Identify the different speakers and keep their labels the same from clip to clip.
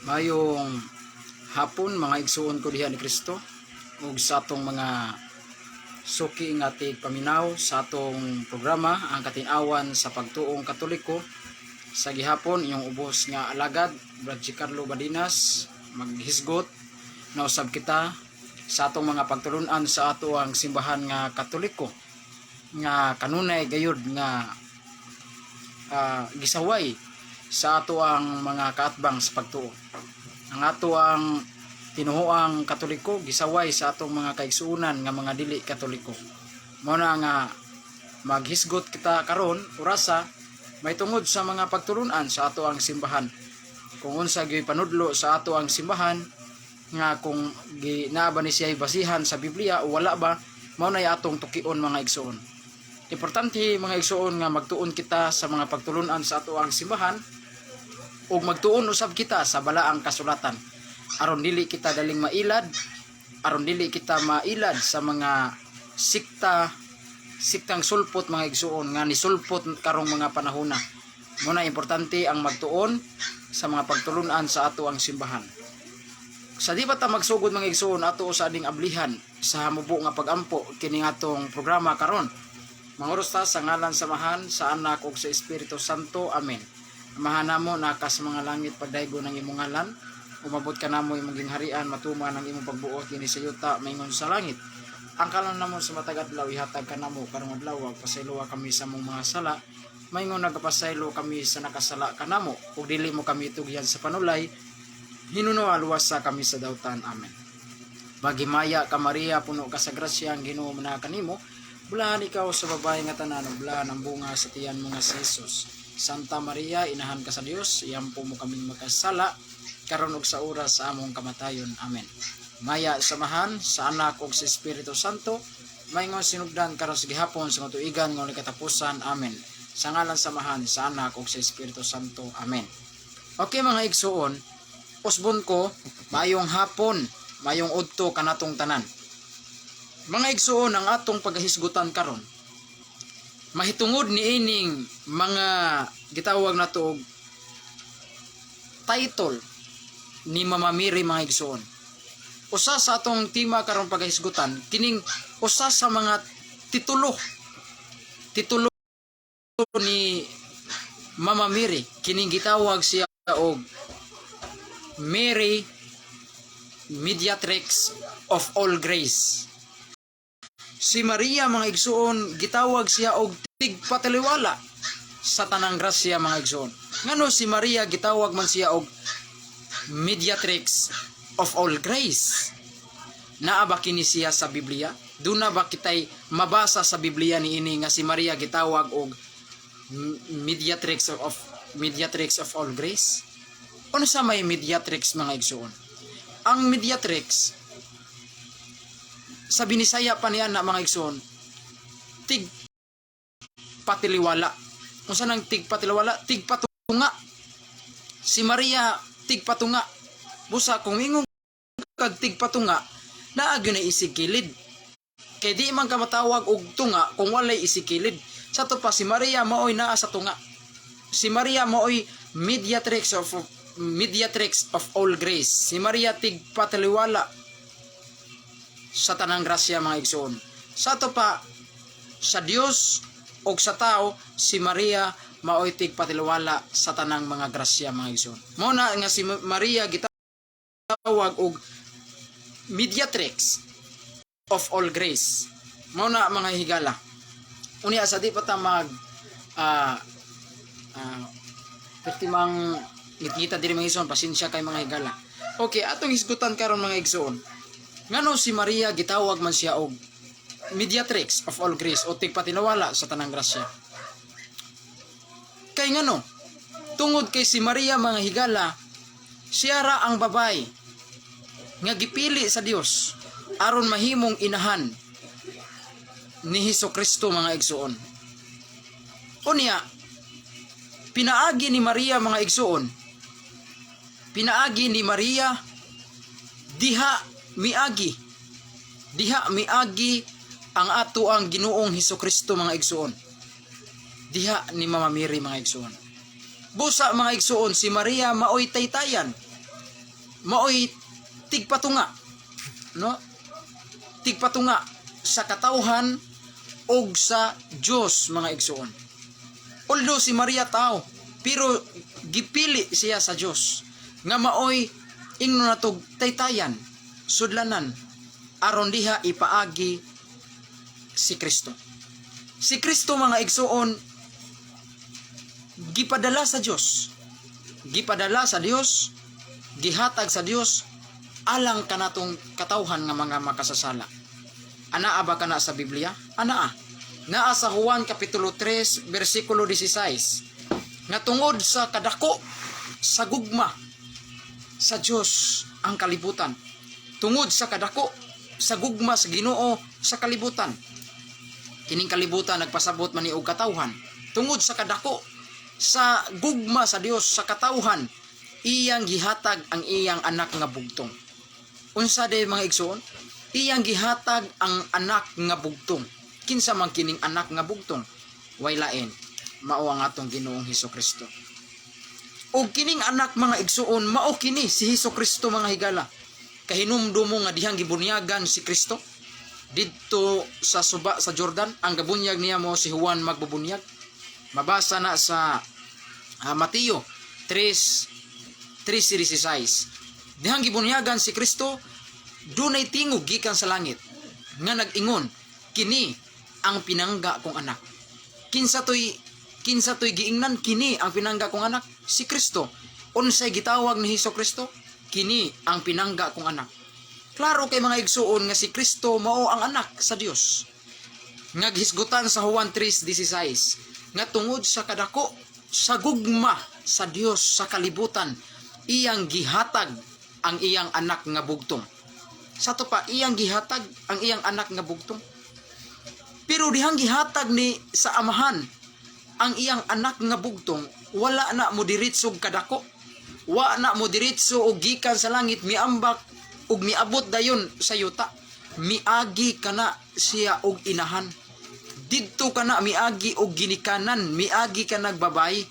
Speaker 1: Mayong hapon, mga igsuon ko diha ni Kristo ug sa atong mga suki nga tigpaminaw sa atong programa, Ang Katin-awan sa Pagtuong Katoliko. Sa gihapon, inyong ubos nga alagad, Brad Carlo Badinas, maghisgot na usab kita sa atong mga pagtulunan sa ato ang simbahan nga Katoliko nga kanunay gayud nga gisaway sa ato ang mga kaatbang sa pagtuo. Ang ato ang tinuoang Katoliko gisaway sa atong mga kaigsuonan nga mga dili Katoliko. Mao na nga maghisgot kita karon orasa may tungod sa mga pagtulunan sa ato ang simbahan. Kung unsa gyud panudlo sa ato ang simbahan nga kung gi naa ba ni siya basihan sa Biblia o wala ba, mao na atong tukion, mga igsuon. Importante, mga igsuon, nga magtuon kita sa mga pagtulunan sa ato ang simbahan ug magtuon usab kita sa balaang kasulatan aron dili kita daling mailad, aron dili kita mailad sa mga sikta, siktang sulpot, mga igsuon, nga nisulpot karong mga panahona. Mao na importante ang magtuon sa mga pagtulunan sa ato ang simbahan. Sa di ba ta magsugod, mga igsuon, ato sa aning ablihan sa hamubo nga pagampo kini atong programa karon. Mangoros ta sa ngalan sa Amahan, sa Anak ug sa Espiritu Santo. Amen. Amahan namo na ka sa mga langit, pagdaygo ng imong ngalan. Umabot ka namo imong gingharian, matuman ang imong pagbuot dinhi sa yuta maingon sa langit. Ang kalan namo sa matag adlaw ihatag kanamo karong adlaw, pasayloa kami sa among mga sala maingon nagapasaylo kami sa nakasala kanamo, ug dili mo kami tugyan sa panulay, hinunoa luwasa kami sa dautan. Amen. Maghimaya ka, Maria, puno ka sa grasya, ang Ginoo naa kanimo. Bulahan ikaw sa babae nga tanan, ug bulahan ang bunga sa tiyan mo nga si Jesus. Santa Maria, inahan ka sa Dios, iampo mo kaming makasala, karon ug sa oras sa among kamatayon. Amen. Maya sa Amahan, sa Anak ug sa Espiritu Santo, maingon sinugdan karon sa gihapon sa matuigan nga walay katapusan. Amen. Sa ngalan sa Amahan, sa Anak ug sa Espiritu Santo. Amen. Okay, mga igsuon, usbon ko, maayong hapon, maayong udto kanatong tanan. Mga igsuon, ang atong paghisgutan karon mahitungod ni ining mga gitawag nato og title ni Mama Mary, mga igsuon. Usa sa atong tema karon paghisgutan kining usa sa mga titulo titulo ni Mama Mary, kining gitawag siya og Mary, Mediatrix of All Grace. Si Maria, mga igsuon, gitawag siya og tigpataliwala sa tanang grasya, mga igsuon. Ngano si Maria gitawag man siya og Mediatrix of All Grace? Naa ba kini siya sa Biblia? Duna ba kitay mabasa sa Biblia ni ini nga si Maria gitawag og Mediatrix of All Grace? Ano sa may mediatrix, mga igsuon? Ang mediatrix sa Binisaya pa niya na, mga igsuon, tig patiliwala. Unsa nang tig patiliwala? Tig patunga. Si Maria tig patunga. Busa kung ingon kag tig patunga, naa gyud na isig kilid. Kay di man ka matawag og tunga kung walay isig kilid. Sa to pa, si Maria maoy naa sa tunga. Si Maria maoy Mediatrix of All Grace. Si Maria tig pataliwala sa tanang grasya, mga igsoon. Sa to pa, sa Dios og sa tao, si Maria maoy tigpatiliwala sa tanang mga grasya, mga igsoon. Mao na nga si Maria gitawag og Mediatrix of All Grace. Mao na, mga higala. Unya sa di pa ta mag perti mang ngitngita diri, mga igsoon, pasensya kay, mga higala. Okay, atong hisgutan karon, mga igsoon. Ngano si Maria gitawag man siya og Mediatrix of All Grace o tigpatiniwala sa tanang grasya? Kay ngano? Tungod kay si Maria, mga higala, siya ra ang babay nga gipili sa Dios aron mahimong inahan ni Hesus Kristo, mga igsuon. Unya, pinaagi ni Maria, mga igsuon, pinaagi ni Maria diha miagi ang ato ang Ginoong Hesus Kristo, mga igsuon, diha ni Mama Mary, mga igsuon. Busa, mga igsuon, si Maria maoy taytayan. Maoy tigpatunga, no? Tigpatunga sa katawhan og sa Dios, mga igsuon. Although si Maria tao, pero gipili siya sa Dios nga maoy ingno natog taytayan, sudlanan aron diha ipaagi si Kristo. Si Kristo, mga igsuon, gipadala sa Dios. Gipadala sa Dios, gihatag sa Dios alang kanatong katawhan nga mga makasasala. Anaa ba kana sa Biblia? Anaa. Naa sa Juan kapitulo 3 bersikulo 16. Nga tungod sa kadako sa gugma sa Dios ang kalibutan. Tungod sa kadako sa gugma sa Ginoo sa kalibutan. Kining kalibutan nagpasabot man ni og katawhan. Tungod sa kadako sa gugma sa Dios sa katawhan, iyang gihatag ang iyang anak nga bugtong. Unsa day, mga igsoon? Iyang gihatag ang anak nga bugtong. Kinsa man kining anak nga bugtong? Way lain, mao ang atong Ginoong Hesus Kristo. Og kining anak, mga igsuon, mao kini si Hesus Kristo, mga higala. Kahinumdum mo nga dihang gibunyagan si Kristo didto sa suba sa Jordan, ang gabunyag niya mao si Juan magbubunyag. Mabasa na sa Mateo 3:3:16. Dihang gibunyagan si Kristo, dunay tingog gikan sa langit nga nag-ingon, "Kini ang pinangga kong anak." Kinsa toy giingnan, "Kini ang pinangga kong anak"? Si Kristo. Unsay gitawag ni Hesus Kristo? "Kini ang pinangga kong anak." Klaro kay, mga igsuon, nga si Kristo mao ang anak sa Dios. Nga gihisgutan sa Juan 3:16 nga tungod sa kadako sa gugma sa Dios sa kalibutan, iyang gihatag ang iyang anak nga bugtong. Sa ato pa, iyang gihatag ang iyang anak nga bugtong. Pero dihang gihatag ni sa Amahan ang iyang anak nga bugtong, wala na mo diretso og kadako. Wa na mo diretso og gikan sa langit miambak ug miabot dayon sa yuta. Miagi kana siya og inahan. Didto kana miagi og ginikanan, miagi kanag babae.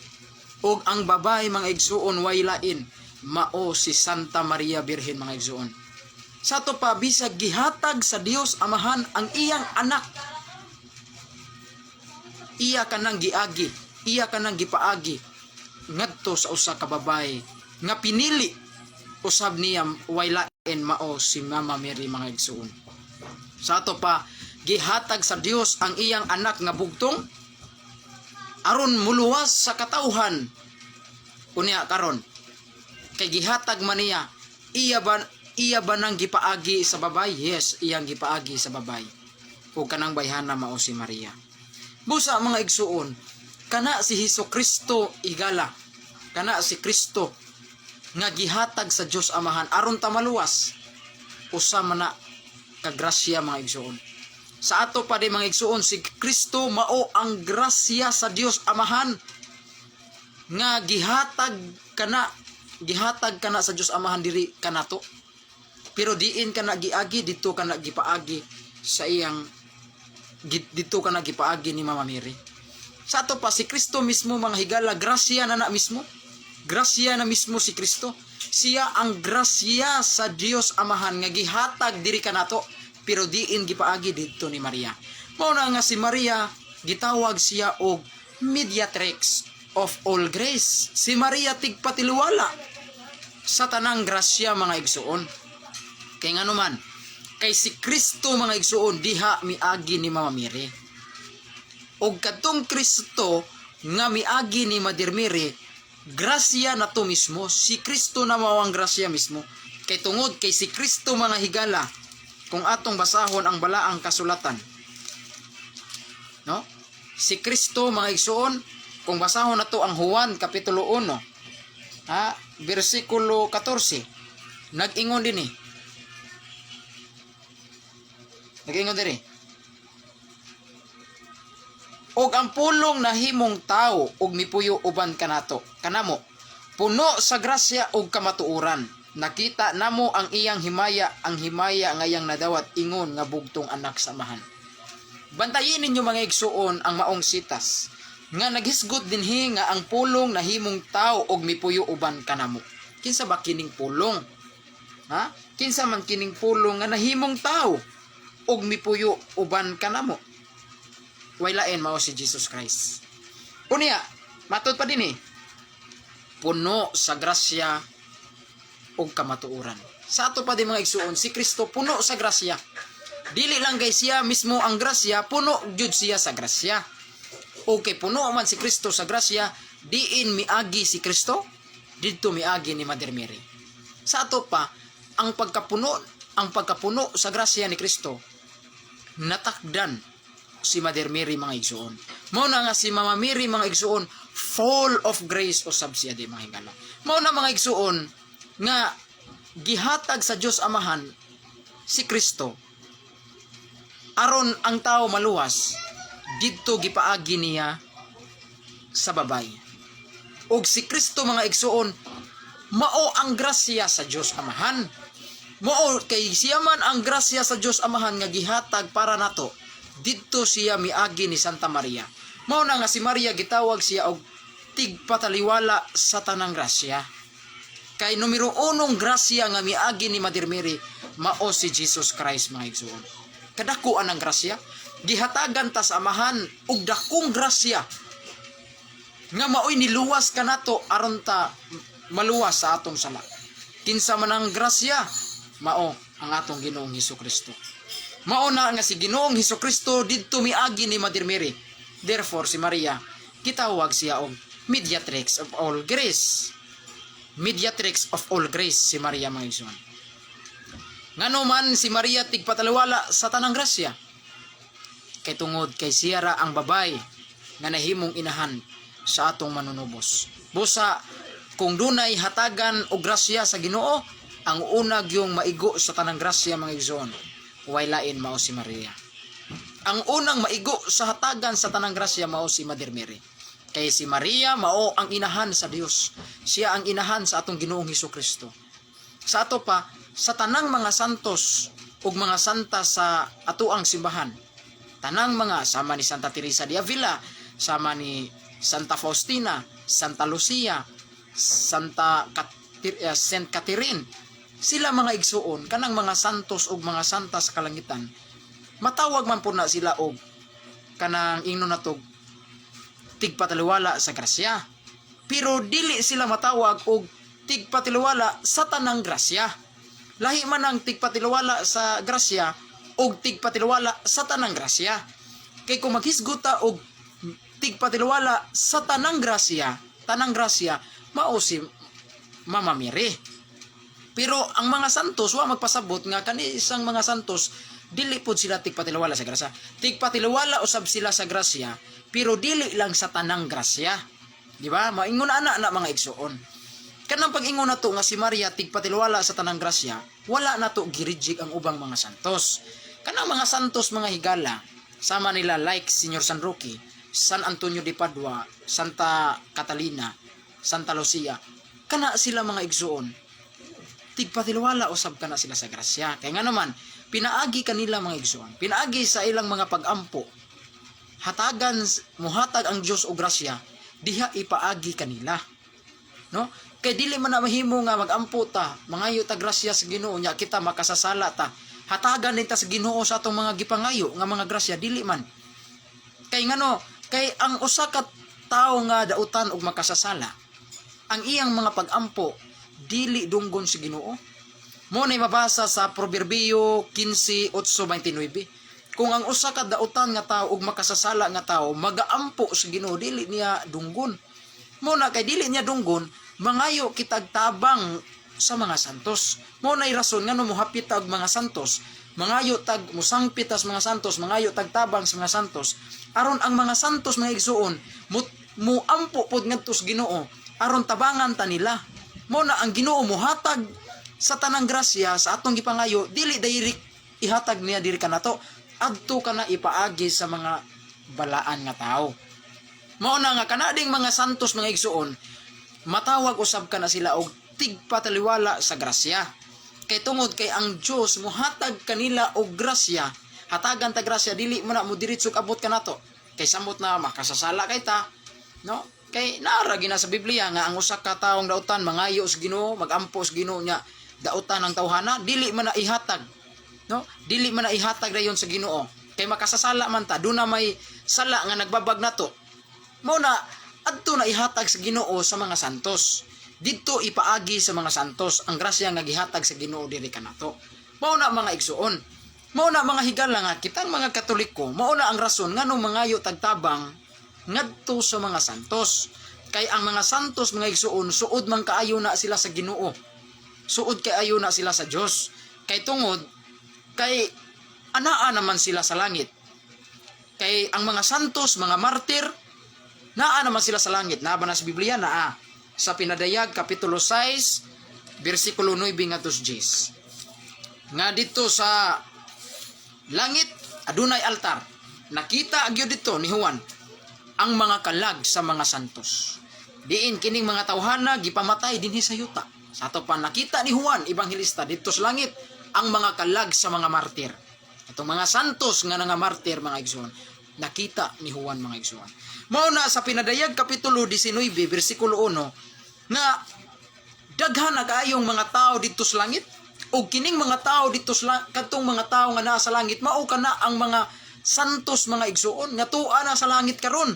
Speaker 1: Og ang babae, mga igsuon, way lain, mao si Santa Maria Birhen, mga igsuon. Sa ato pa, bisag gihatag sa Dios Amahan ang iyang anak, iya kanang giagi, iya kanang gipaagi ngadto sa usa ka babae nga pinili usab niya, way lain, mao si Mama Mary, mga igsuon. Sa ato pa, gihatag sa Dios ang iyang anak nga bugtong aron muluwas sa katawhan. Unya karon, kay gihatag man niya, iya ba nang gipaagi sa babae? Yes, iyang gipaagi sa babae. Ug kanang bayhana mao si Maria. Busa, mga igsuon, kana si Hesus Kristo, igala. Kana si Kristo nga gihatag sa Dios Amahan aron ta maluwas. Usa man na ka grasya, mga igsuon. Sa ato pa di, mga igsuon, si Kristo mao ang grasya sa Dios Amahan nga gihatag kana sa Dios Amahan diri kanato. Pero diin kana giagi? Dito kana gipaagi sa iyang dito kana gipaagi ni Mama Mary. Sa ato pa, si Kristo mismo, mga higala, grasya na na mismo. Grasya na mismo si Kristo. Siya ang grasya sa Dios Amahan nga gihatag diri kanato, pero diin gipaagi? Didto ni Maria. Mao na nga si Maria gitawag siya og mediatrix of all grace. Si Maria tigpatiluwala sa tanang grasya, mga igsuon. Kay ngano man, kay si Kristo, mga igsuon, diha miagi ni Mama Mary. Og kadtong Kristo nga miagi ni Mother Mary, grasya na to mismo. Si Kristo na mao ang grasya mismo. Kay tungod kay si Kristo, mga higala, kung atong basahon ang balaang kasulatan, no? Si Kristo, mga igsuon, kung basahon nato ang Juan kapitulo 1, ha, bersikulo 14, nag-ingon dinhi. Nag-ingon diri. "Og ang Pulong nahimong tao ug mipuyo uban kanato. Kanamo, puno sa grasya ug kamatuoran. Nakita namo ang iyang himaya, ang himaya nga iyang nadawat ingon nga bugtong anak sa Amahan." Bantayin ninyo, mga igsuon, ang maong sitas nga naghisgot dinhi nga ang Pulong nahimong tao og mipuyo uban kanamo. Kinsa ba kining Pulong? Ha? Kinsa man kining Pulong nga nahimong tao ug mipuyo uban kanamo? Way lain, mao si Jesus Christ. Unya, matud pa dinhi, puno sa grasya ug kamatuoran. Sa ato pa din, mga igsuon, si Kristo puno sa grasya. Dili lang kay siya mismo ang grasya, puno gyud siya sa grasya. Okay, puno man si Kristo sa grasya, diin miagi si Kristo, didto miagi ni Mother Mary. Sa ato pa, ang pagkapuno sa grasya ni Kristo, natakdan si Mother Mary, mga igsuon. Mao na nga si Mama Mary, mga igsuon, full of grace usab siya di, mga higala. Mao na, mga igsuon, nga gihatag sa Dios Amahan si Kristo aron ang tao maluwas, didto gipaagi niya sa babay. Og si Kristo, mga igsuon, mao ang grasya sa Dios Amahan. Mao kay siya man ang grasya sa Dios Amahan nga gihatag para nato. Didto siya miagi ni Santa Maria. Mao na nga si Maria gitawag siya og tigpataliwala sa tanang grasya. Kay numero unong grasya nga miagi ni Mother Mary mao si Jesus Christ, mga igsuon. Kadako ang grasya, gihatagan ta sa Amahan og dakong grasya nga maoy niluwas kanato aron ta maluwas sa atong sala. Kinsa man ang grasya? Mao ang atong Ginoong Hesus Kristo. Mao na nga si Ginoong Hesus Kristo didto miagi ni Mother Mary. Therefore si Maria gitawag siya og mediatrix of all grace. Mediatrix of all grace si Maria, mga igsoon. Ngano man si Maria tigpataliwala sa tanang grasya? Kay tungod kay siya ra ang babay nga nahimong inahan sa atong Manunubos. Busa kung dunay hatagan og grasya sa Ginoo, ang una gyung maigo sa tanang grasya, mga igsoon, way lain, mao si Maria. Ang unang maigo sa hatagan sa tanang grasya mao si Mother Mary. Kay si Maria mao ang inahan sa Dios. Siya ang inahan sa atong Ginoong Hesus Kristo. Sa ato pa, sa tanang mga santos ug mga santa sa atoang simbahan, tanang mga sama ni Santa Teresa de Avila, sama ni Santa Faustina, Santa Lucia, Saint Catherine, sila, mga igsuon, kanang mga santos ug mga santa sa kalangitan, matawag man po na sila og kanang ingnon natog tigpataliwala sa grasya. Pero dili sila matawag og tigpataliwala sa tanang grasya. Lahi man ang tigpataliwala sa grasya og tigpataliwala sa tanang grasya. Kay kung maghisgot ta og tigpataliwala sa tanang grasya, mao si Mama Mary. Pero ang mga santos wa magpasabot nga kani isang mga santos dili pod sila tigpatiliwala sa grasya. Tigpatiliwala usab sila sa grasya, pero dili lang sa tanang grasya. Di ba? Maingon ana na, mga igsuon. Kanang pag-ingon nato nga si Maria tigpatiliwala sa tanang grasya, wala nato gi-reject ang ubang mga santos. Kanang mga santos, mga higala, sama nila like Señor San Roque, San Antonio de Padua, Santa Catalina, Santa Lucia, kana sila, mga igsuon, tigpatiliwala usab kana sila sa grasya. Kaya nga naman, pinaagi kanila, mga igsoon, pinaagi sa ilang mga pagampo, hatagan, muhatag ang Dios og grasya, diha ipaagi kanila. No? Kay dili man na mahimo nga magampo ta, mangayo ta grasya sa Ginoo nya kita makasasala ta. Hatagan din ta sa Ginoo sa atong mga gipangayo nga mga grasya, dili man. Kay ngano, kay ang usa ka tawo nga dautan og makasasala, ang iyang mga pagampo dili dunggon sa Ginoo. Mo na mabasa sa Proverbio 15:8-29. Kung ang usa ka dautan nga tawo ug makasasala nga tawo magaampo sa Ginoo, dili niya dunggon. Mo na kay dili niya dunggon, mangayo kitag tabang sa mga santos. Mo na rason ngano mohapit ta og mga santos, mangayo tag musangpit ta sa mga santos, mangayo tag tabang sa mga santos, aron ang mga santos, mga igsuon, mo muampo pod ngadto sa Ginoo aron tabangan ta nila. Mo na ang Ginoo mohatag sa tanang grasya sa atong gipangayo, dili direct ihatag niya diri kanato, adto kana ipaagi sa mga balaan nga tao. Mao na nga kanading mga santos, mga igsuon, matawag usab kana sila og tigpataliwala sa grasya. Kay tungod kay ang Dios mohatag kanila og grasya, hatagan ta grasya, dili mo na mo diretso abot kanato. Kay samot na makasasala kay ta, no? Kay naara gina sa Biblia nga ang usa ka taong dautan mangayo sa Ginoo, magampo sa Ginoo nya dautan ang tawhana, dili man na ihatag. No? Dili man na ihatag dayon sa Ginoo. Kay makasasala man ta, duna may sala nga nagbabag nato. Mao na adto na ihatag sa Ginoo sa mga santos. Didto ipaagi sa mga santos ang grasya nga gihatag sa Ginoo diri kanato. Mao na, mga igsuon. Mao na, mga higala, nga kitang mga Katoliko, mao na ang rason nganong mangayo tagtabang ngadto sa mga santos. Kay ang mga santos, mga igsuon, suod man kaayo na sila sa Ginoo. Suod kaayo na sila sa Dios. Kay tungod kay anaa naman sila sa langit. Kay ang mga santos, mga martir, naa naman sila sa langit. Naa ba na sa Biblia? Naa. Sa Pinadayag, Kapitulo 6, versikulo 9 ngadto sa 10. Nga dito sa langit, adunay altar. Nakita gyud dito ni Juan ang mga kalag sa mga santos. Diin kining mga tawhana gipamatay dinhi sa yuta. Sa ato pa nakita ni Juan Evangelista dito sa langit ang mga kalag sa mga martir. Atong mga santos nga nga martir, mga igsoon, nakita ni Juan, mga igsoon. Mao na sa Pinadayag kapitulo 19 bersikulo 1 nga daghan na kaayong mga tao dito sa langit ug kining mga tao dito sa kadtong mga tao nga naa sa langit, mao kana ang mga santos, mga igsoon, nga tua na sa langit karon.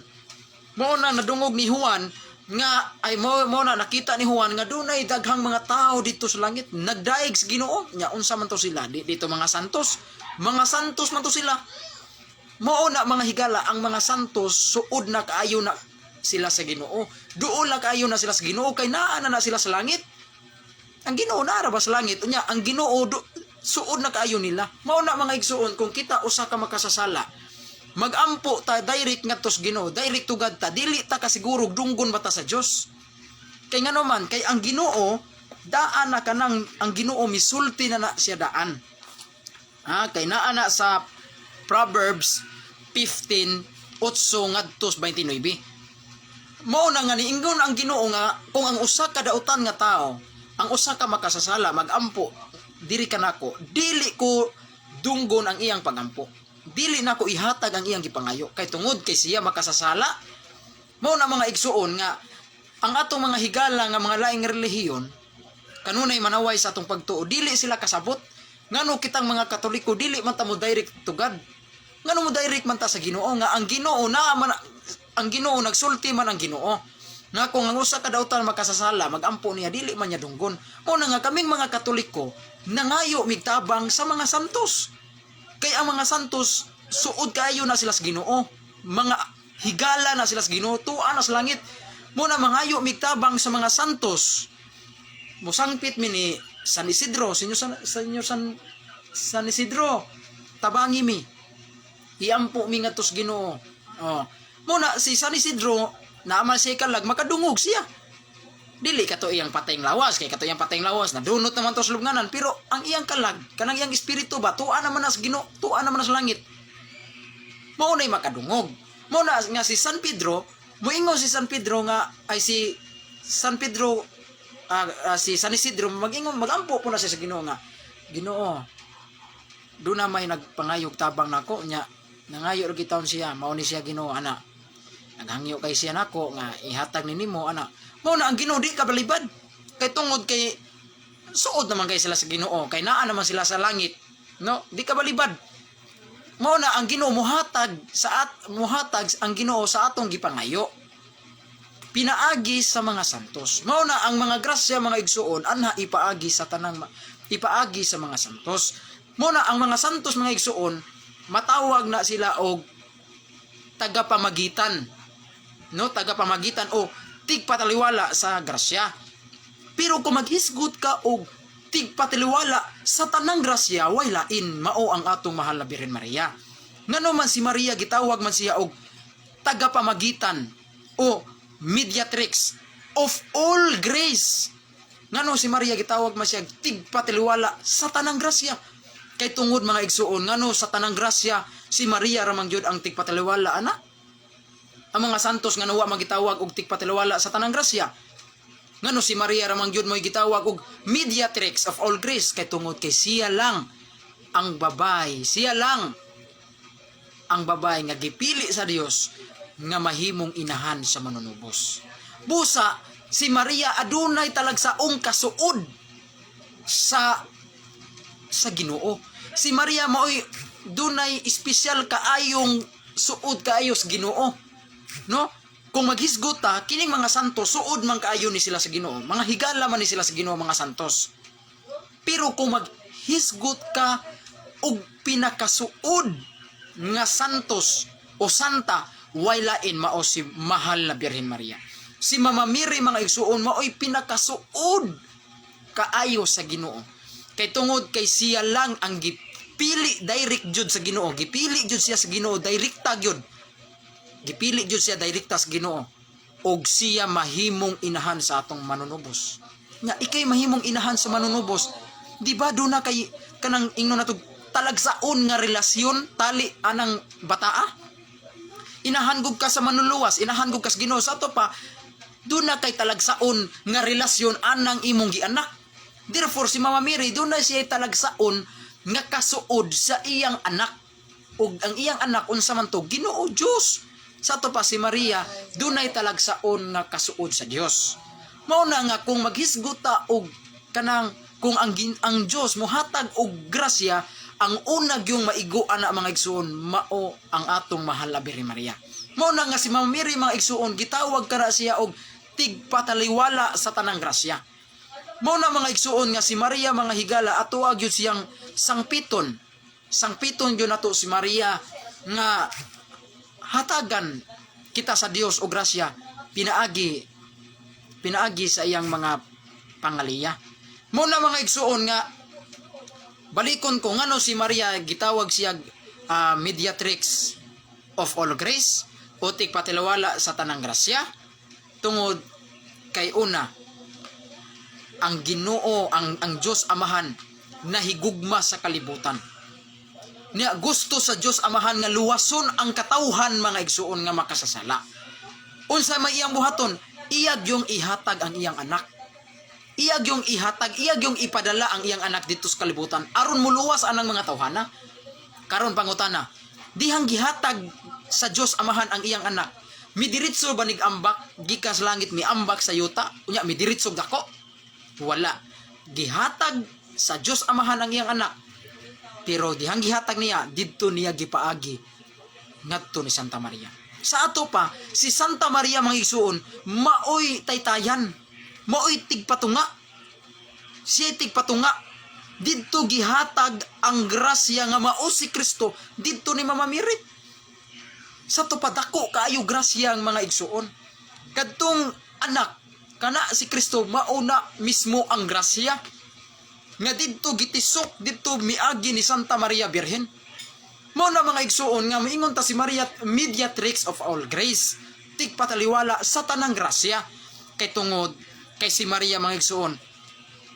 Speaker 1: Mao na nadungog ni Juan nga ay mo na nakita ni Juan nga dunay daghang mga tao dito sa langit nagdaig sa Ginoo. Nya unsa man to sila? Di dito mga santos, mga santos man to sila. Mao na, mga higala, ang mga santos suod na kaayo na sila sa Ginoo. Duol na kaayo na sila sa Ginoo kay naa na na sila sa langit. Ang Ginoo naa ra ba sa langit? Unya ang Ginoo suod na kaayo nila. Mao na, mga igsuon, kung kita usa ka makasasala, magampo ta direct ngadto sa Ginoo, direct to God ta, dili ta kasiguro dunggon ba ta sa Dios. Kay ngano man, kay ang Ginoo daan na kanang ang Ginoo misulti na na siya daan. Ha, kay naa na sa Proverbs 15:8 ngadto sa 29. Mao na nga niingon ang Ginoo nga kung ang usa ka dautan nga tao, ang usa ka makasasala magampo diri kanako, dili ko dunggon ang iyang pagampo. Dili nako ihatag ang iyang gipangayo kay tungod kay siya makasasala. Mao na, mga igsuon, nga ang atong mga higala nga mga laing relihiyon kanunay manaway sa atong pagtuo, dili sila kasabot ngano kitang mga Katoliko dili man ta mo direct to God. Ngano mo direct man ta sa Ginoo nga ang Ginoo na man, ang Ginoo nagsulti man ang Ginoo nga kung ang usa ka dautan makasasala magampo niya, dili man niya dunggon. Mao na nga kaming mga Katoliko nangayo migtabang sa mga santos kay ang mga santos suod kaayo na sila sa Ginoo, mga higala na sila sa Ginoo, tua na sa langit. Mao na mangayo migtabang sa mga santos. Musangpit mi ni San Isidro, sinyo San, sa inyo San Isidro, tabangi mi, iampo mi ngadto sa Ginoo. Oh, mao na si San Isidro naa man siya kalag, makadungog siya. Dili kato iyang patayng lawas, kay kato iyang patayng lawas nadunot naman to sa lubnganan, pero ang iyang kalag, kanang iyang espiritu ba, tuwa naman na sa Ginoo, tuwa naman na sa langit. Mao na'y makadungog. Mao na nga si San Pedro, moingon si San Pedro nga ay si San Pedro, si San Isidro magingon, magampo po na siya sa Ginoo nga, "Ginoo, duna may nagpangayog tabang nako nya nangayo ra gitawon siya, mao ni siya, Ginoo, ana. Naghangyo kay siya nako nga ihatag ni nimo ana." Mao na ang Ginoo di ka balibad. Kay tungod kay suod naman kay sila sa Ginoo, kay naa naman sila sa langit. No, di ka balibad. Mao na ang Ginoo muhatag ang Ginoo sa atong gipangayo pinaagi sa mga santos. Mao na ang mga grasya, mga igsuon, anha ipaagi sa tanang ipaagi sa mga santos. Mao na ang mga santos, mga igsuon, matawag na sila og tagapamagitan. No, tagapamagitan o tigpataliwala sa grasya. Pero kung maghisgot ka og tigpataliwala sa tanang grasya, way lain, mao ang atong mahal na Birhen Maria. Ngano man si Maria gitawag man siya og tagapamagitan o mediatrix of all grace? Ngano si Maria gitawag man siya tigpataliwala sa tanang grasya? Kay tungod, mga igsuon, ngano sa tanang grasya si Maria ra man gyud ang tigpataliwala ana? Ang mga santos nga wa magitawag og tigpataliwala sa tanang grasya? Ngano si Maria ra man gyud mo'y gitawag og mediatrix of all grace? Kay tungod kay siya lang ang babay, siya lang ang babay nga gipili sa Dios nga mahimong inahan sa manunubos. Busa si Maria adunay talagsaong kasuod sa Ginoo. Si Maria maoy dunay espesyal kaayong suod kaayo sa Ginoo. No? Kung maghisgot ta, kining mga santos suod man kaayo ni sila sa Ginoo. Mga higala man ni sila sa Ginoo, mga santos. Pero kung maghisgot ka og pinakasuod nga santos o santa, way lain mao si mahal na Birhen Maria. Si Mama Mary, mga igsuon, maoy pinakasuod kaayo sa Ginoo. Kay tungod kay siya lang ang gipili direct jud sa Ginoo. Gipili jud siya sa Ginoo, direkta gyud. Gipili jud siya direkta sa Ginoo. Og siya mahimong inahan sa atong manunubos. Nya ikay mahimong inahan sa manunubos. Di ba duna kay kanang ingnon nato talagsaon nga relasyon tali anang bataa? Inahan gud ka sa manluluwas, inahan gud ka sa Ginoo. Sa ato pa, duna kay talagsaon nga relasyon anang imong gianak. Therefore, si Mama Mary, duna siya talagsaon nga kasuod sa iyang anak. Ug ang iyang anak, unsa man to? Ginoo Dios. Sa ato pa, si Maria dunay talagsaon nga kasuod sa Dios. Mao na nga kung maghisgot ta og kanang kung ang Dios mohatag og grasya, ang una gyung maigo ana, mga igsuon, mao ang atong mahal na Birhen Maria. Mao na nga si Mama Mary, mga igsuon, gitawag kara siya og tigpataliwala sa tanang grasya. Mao na, mga igsuon, nga si Maria, mga higala, ato gyud siyang sangpiton. Sangpiton gyud nato si Maria nga hatagan kita sa Dios og grasya pinaagi pinaagi sa iyang mga pangaliya. Mao na, mga igsuon, nga balikon ko ngano si Maria gitawag siya mediatrix of all grace o tigpatiliwala sa tanang grasya, tungod kay una, ang Ginoo, ang Dios Amahan nahigugma sa kalibutan. Niya gusto sa Dios Amahan nga luwason ang katawhan, mga igsuon, nga makasasala. Unsa may iyang buhaton? Iya gyung ihatag ang iyang anak. Iya gyung ihatag, iya gyung ipadala ang iyang anak dito sa kalibutan aron muluwas anang mga tawhana. Karon pangutana, dihang gihatag sa Dios Amahan ang iyang anak, midiretso ba nig ambak gikan sa langit, miambak sa yuta, unya midiretso dako? Wala. Gihatag sa Dios Amahan ang iyang anak. Pero dihang gihatag niya, didto niya gipaagi ngadto ni Santa Maria. Sa ato pa, si Santa Maria, mga igsuon, maoy taytayan, maoy tigpatunga. Siya tigpatunga. Didto gihatag ang grasya nga mao si Kristo didto ni Mama Mary. Sa ato pa, dako kaayo grasya ang mga igsuon. Kadtong anak kana si Kristo mao na mismo ang grasya nga didto gitisok, didto miagi ni Santa Maria Birhen. Mao na, mga igsuon, nga moingon ta si Maria mediatrix of all grace, tigpataliwala sa tanang grasya, kay tungod kay si Maria, mga igsuon,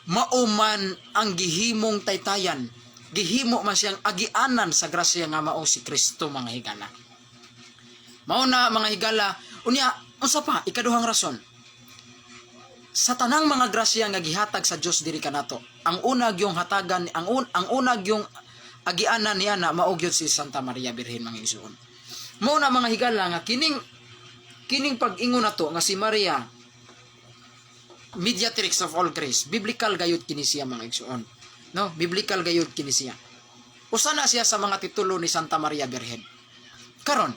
Speaker 1: mao man ang gihimong taytayan, gihimo man siyang agianan sa grasya nga mao si Kristo, mga higala. Mao na, mga higala. Unya unsa pa ikaduhang rason? Sa tanang mga grasya nga gihatag sa Dios diri kanato, ang una gyung hatagan, ang una gyung agianan niya na mao gyud si Santa Maria Birhen, mga igsuon. Mao na, mga higala, nga kining kining pag-ingon nato nga si Maria mediatrix of all grace, biblical gayud kini siya, mga igsuon. No, biblical gayud kini siya. Usa na siya sa mga titulo ni Santa Maria Birhen. Karon,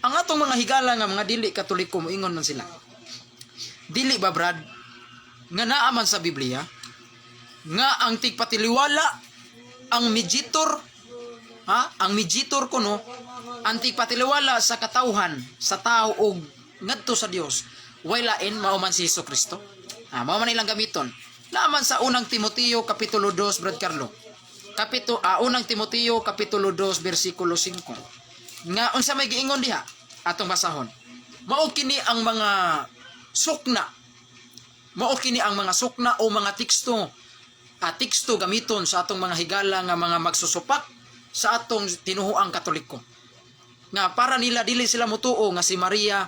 Speaker 1: ang atong mga higala nga mga dili Katoliko, moingon man sila. Dili ba, Brad, nga naa man sa Biblia nga ang tigpatiliwala, ang mediator, ha, ang mediator kuno, ang tigpatiliwala sa katawhan, sa tao og ngadto sa Dios, way lain mao man si Hesus Kristo? Ah, mao man ilang gamiton. Naa man sa Unang Timoteo kapitulo 2, Brad Carlo. Kapito ah, Unang Timoteo kapitulo 2 bersikulo 5. Nga unsa may giingon diha? Atong basahon. Mao kini ang mga sukna. Mao kini ang mga sukna o mga teksto, teksto gamiton sa atong mga higala nga mga magsusupak sa atong tinuhuang Katoliko. Nga para nila dili sila mutuo nga si Maria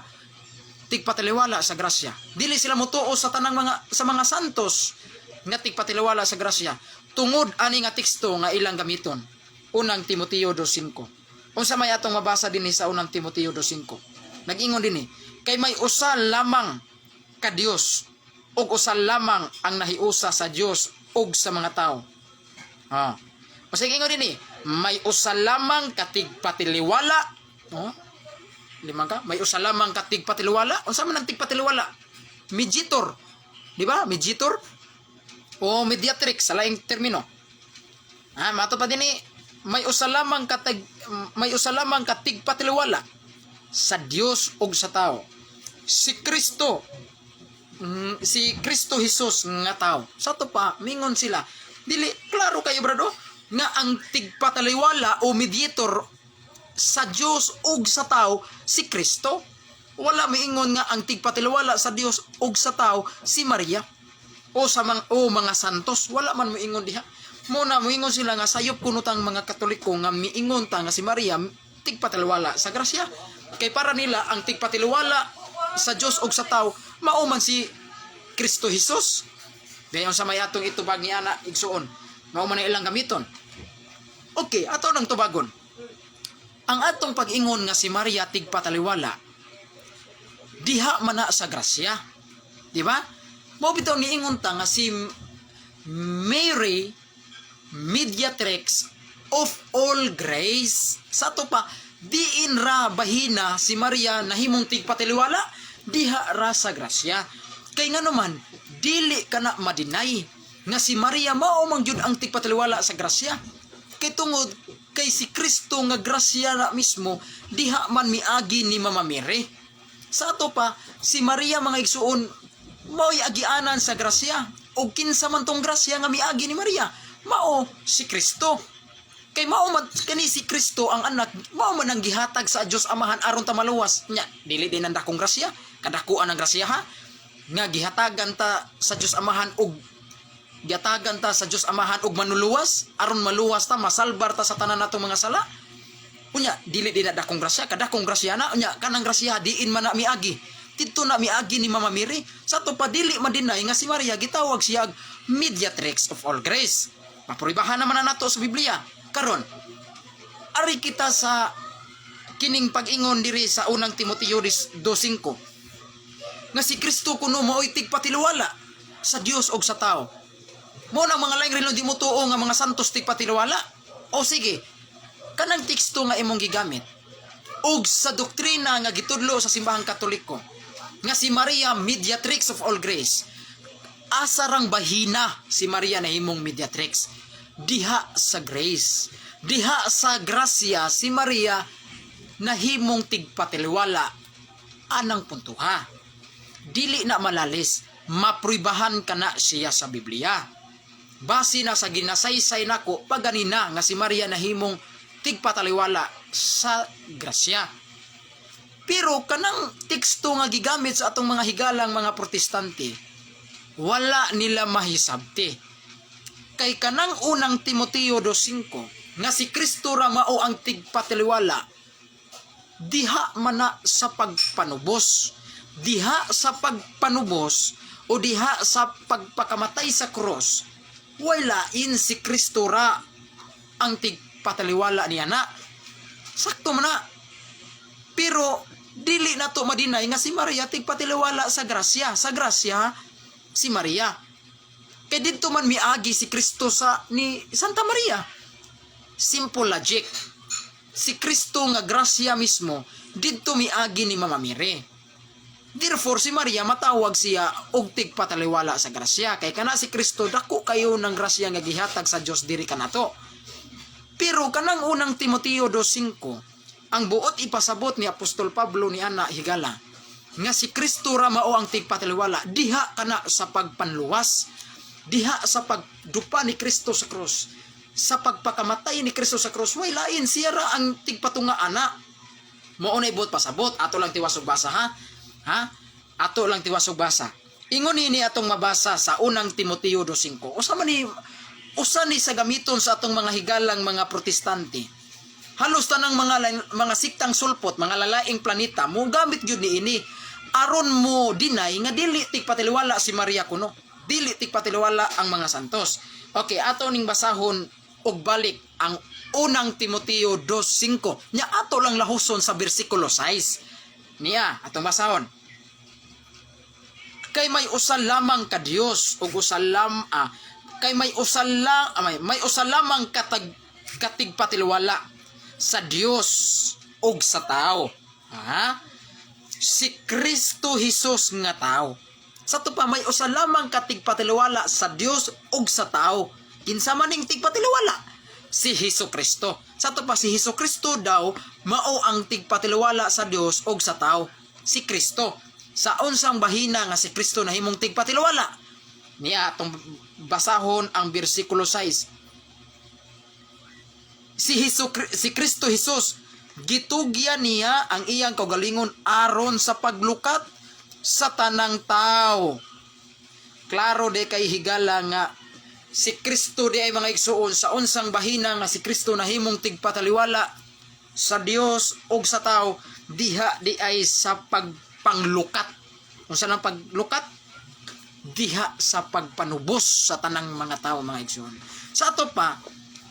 Speaker 1: tigpataliwala sa grasya. Dili sila mutuo sa tanang mga sa mga santos nga tigpataliwala sa grasya. Tungod ani nga teksto nga ilang gamiton. Unang Timoteo 2:5. Unsa may atong mabasa dinhi sa Unang Timoteo 2:5? Nag-ingon dinhi, kay may usa lamang ka Dios ug usa lamang ang nahiusa sa Dios ug sa mga tao. Ah. O sige, ingon dinhi, may usa lamang ka tigpatiliwala. Oh. Limang ka, may usa lamang ka tigpatiliwala. Unsa man ang tigpatiliwala? Mediator. Di ba? Mediator o mediatrix sa laing termino. Ah, mato pa dinhi, may usa lamang ka tigpatiliwala sa Dios ug sa tao. Si Kristo Jesus nga tao. Sa ato pa, mingon sila, dili klaro kayo, brado, nga ang tigpataliwala o mediator sa Dios ug sa tao si Kristo. Wala miingon nga ang tigpataliwala sa Dios ug sa tao si Maria o mga santos. Wala man moingon diha. Mo na moingon sila nga sayop kuno tang mga Katoliko nga miingon ta nga si Maria tigpataliwala sa grasya. Kay para nila, ang tigpataliwala sa Dios ug sa tao mao man si Kristo Jesus. Dayon sa may atong itubag ni ana, igsuon, mao man ang ilang gamiton. Okay, ato nang tubagon. Ang atong pag-ingon nga si Maria tigpataliwala diha man na sa grasya. Di ba? Mao bitaw niingon ta nga si Mary mediatrix of all grace. Sa ato pa, diin ra bahina si Maria nahimong tigpatiliwala? Diha ra sa grasya. Kay nga naman, dili ka na ma-deny nga si Maria mao man gyud ang tigpatiliwala sa grasya. Kay tungod kay si Kristo nga grasya na mismo diha man miagi ni Mama Mary. Sa ato pa, si Maria, mga igsuon, mao'y agianan sa grasya. O kinsa man tong grasya nga miagi ni Maria? Mao si Kristo. Kay mao man kani si Kristo ang anak, mao man ang gihatag sa Dios Amahan aron ta maluwas. Nya, dili din ang dakong grasya, kadakuan ang grasya ha. Nga gihatagan ta sa Dios Amahan og gihatagan ta sa Dios Amahan og manuluwas aron maluwas ta, masalbar ta sa tanan natong mga sala. Unya, dili din na dakong grasya, kadakong grasya na, unya, kanang grasya, diin man na miagi? Didto na miagi ni Mama Mary. Sa ato pa, dili ma-deny nga si Maria gitawag siya og mediatrix of all grace. Mapruibahan naman na nato sa Biblia. Karon, ari kita sa kining pag-ingon diri sa Unang Timoteo 2:5 nga si Kristo kuno mao'y tigpatiliwala sa Dios og sa tao. Mo na mga laing relihiyon di mo tuo nga mga santos tigpatiliwala. O sige, kanang teksto nga imong gigamit ug sa doktrina nga gitudlo sa Simbahang Katoliko nga si Maria mediatrix of all grace, asa rang bahina si Maria nahimong mediatrix diha sa grace? Diha sa grasya si Maria nahimong tigpatiliwala anang puntuha. Dili na malalis, mapruibahan ka na siya sa Biblia. Base na sa ginasaysay nako paganina nga si Maria nahimong tigpataliwala sa grasya. Pero kanang teksto nga gigamit sa atong mga higalang mga Protestante, wala nila mahisabti. Kay kanang Unang Timoteo 2:5 nga si Kristo ra mao ang tigpataliwala, diha man na sa pagpanubos. Diha sa pagpanubos o diha sa pagpakamatay sa krus, wala si Kristo ra ang tigpataliwala niya na. Sakto man na. Pero dili na to ma-deny nga si Maria tigpatiliwala sa grasya. Sa grasya si Maria. Kay didto man miagi si Kristo sa ni Santa Maria. Simple logic. Si Kristo nga grasya mismo didto miagi ni Mama Mary. Therefore, si Maria matawag siya og tigpataliwala sa grasya. Kay kana si Kristo dako kayo ng grasya nga gihatag sa Dios diri kanato. Pero kanang Unang Timoteo 2:5, ang buot ipasabot ni Apostol Pablo ni ana, higala, nga si Kristo ra mao ang tigpataliwala diha kana sa pagpanluwas, diha sa pagdupa ni Kristo sa krus, sa pagpakamatay ni Kristo sa krus, way lain, siya ra ang tigpatunga ana. Mao na buot pasabot. Ato lang tiwas og basa ha. Ha? Ato lang tiwas og basa. Ingon ini atong mabasa sa Unang Timoteo 2:5. Usa ni sa gamiton sa atong mga higalang mga Protestante. Halos tanang mga siktang sulpot, mga lalaing planeta mo gamit gyud ni ini aron mo deny nga dili tigpatiliwala si Maria kuno. Dili tigpatiliwala ang mga santos. Okay, ato ning basahon og balik ang Unang Timoteo 2:5. Nya ato lang lahuson sa bersikulo 6. Niya, atong basahon. Kay may usa lamang ka Dios ug usa lam ah, kay may usa lang ah, may usa lamang katag katigpatiliwala sa Dios ug sa tao. Ha? Si Kristo Jesus nga tao. Sa ato pa, may usa lamang katigpatiliwala sa Dios ug sa tao. Kinsa man ning tigpatiliwala? Si Hesus Kristo. Sa ato pa, si Hesus Kristo daw mao ang tigpatiliwala sa Dios ug sa tao. Si Kristo. Sa unsang bahina nga si Kristo nahimong tigpatiliwala? Niya atong basahon ang bersikulo 6. Si Kristo Jesus, gitugyan niya ang iyang kaugalingon aron sa paglukat sa tanang tao. Klaro de kay higala nga si Kristo di ay, mga igsuon, sa unsang bahina nga si Kristo nahimong tigpataliwala sa Dios ug sa tao? Diha di ay sa pagpanglukat. Unsa nang paglukat? Diha sa pagpanubos sa tanang mga tao, mga igsuon. Sa ato pa,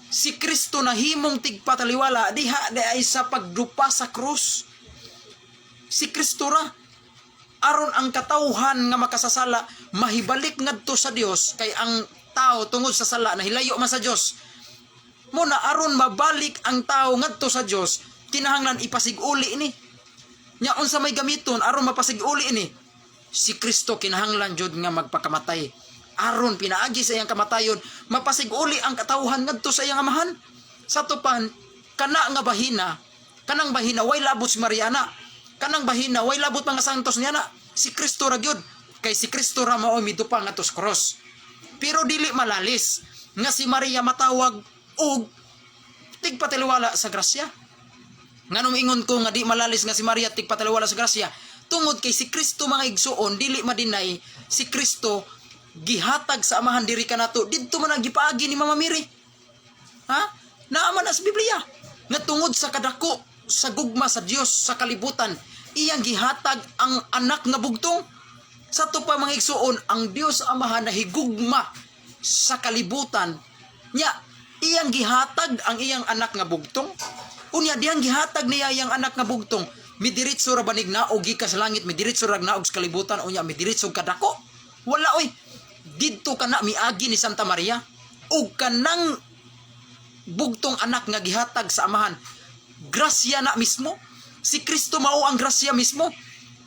Speaker 1: si Kristo nahimong tigpataliwala diha di ay sa pagdupa sa krus. Si Kristo ra, aron ang katawhan nga makasasala mahibalik ngadto sa Dios, kay ang tao tungod sa sala nahilayo man sa Dios. Mo na aron mabalik ang tao ngadto sa Dios, kinahanglan ipasig-uli ni. Nya unsa may gamiton aron mapasig-uli ni? Si Kristo kinahanglan jud nga magpakamatay aron pinaagi sa iyang kamatayon mapasig-uli ang katawhan ngadto sa iyang Amahan. Sa ato pa, kana nga bahina, kanang bahina way labot si Maria na. Kanang bahina way labot mga santos niya na. Si Kristo ra gyud, kay si Kristo ra mao midupa ngadto sa cross. Pero dili malalis nga si Maria matawag og tigpatiliwala sa grasya. Nganong ingon ko nga di malalis nga si Maria tigpataliwala sa grasya? Tungod kay si Kristo, mga igsuon, dili ma-deny, si Kristo gihatag sa Amahan diri kanato, didto man ang gipaagi ni Mama Mary. Ha? Naa man na sa Biblia nga tungod sa kadako sa gugma sa Dios sa kalibutan, iyang gihatag ang anak nga bugtong. Sa ato pa, mga igsuon, ang Dios Amahan nahigugma sa kalibutan nya iyang gihatag ang iyang anak nga bugtong. Unya diyang gihatag niya iyang anak nga bugtong, midiretso ra banig naog gikan sa langit, midiretso ra naog sa kalibutan, unya midiretso kadako? Wala oy. Didto kana miagi ni Santa Maria. Ug kanang bugtong anak nga gihatag sa Amahan, grasya na mismo. Si Kristo mao ang grasya mismo,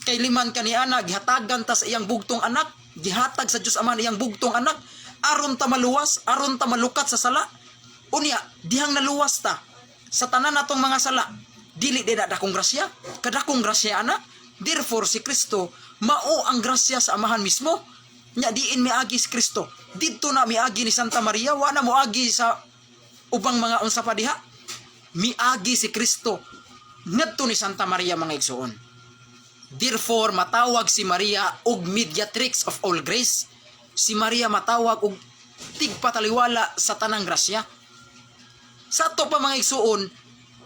Speaker 1: kay liman kaniana gihatagan ta sa iyang bugtong anak. Gihatag sa Dios Amahan iyang bugtong anak aron ta maluwas, aron ta malukat sa sala. Unya dihang naluwas ta sa tanan natong mga sala, dili di na dakong grasya? Kadakong grasya ana. Therefore si Kristo mao ang grasya sa Amahan mismo. Nya diin miagi si Kristo? Didto na miagi ni Santa Maria. Wa na moagi sa ubang mga unsa pa diha. Miagi si Kristo ngadto ni Santa Maria, mga igsuon. Therefore matawag si Maria og mediatrix of all grace. Si Maria matawag og tigpataliwala sa tanang grasya. Sa ato pa, mga igsuon,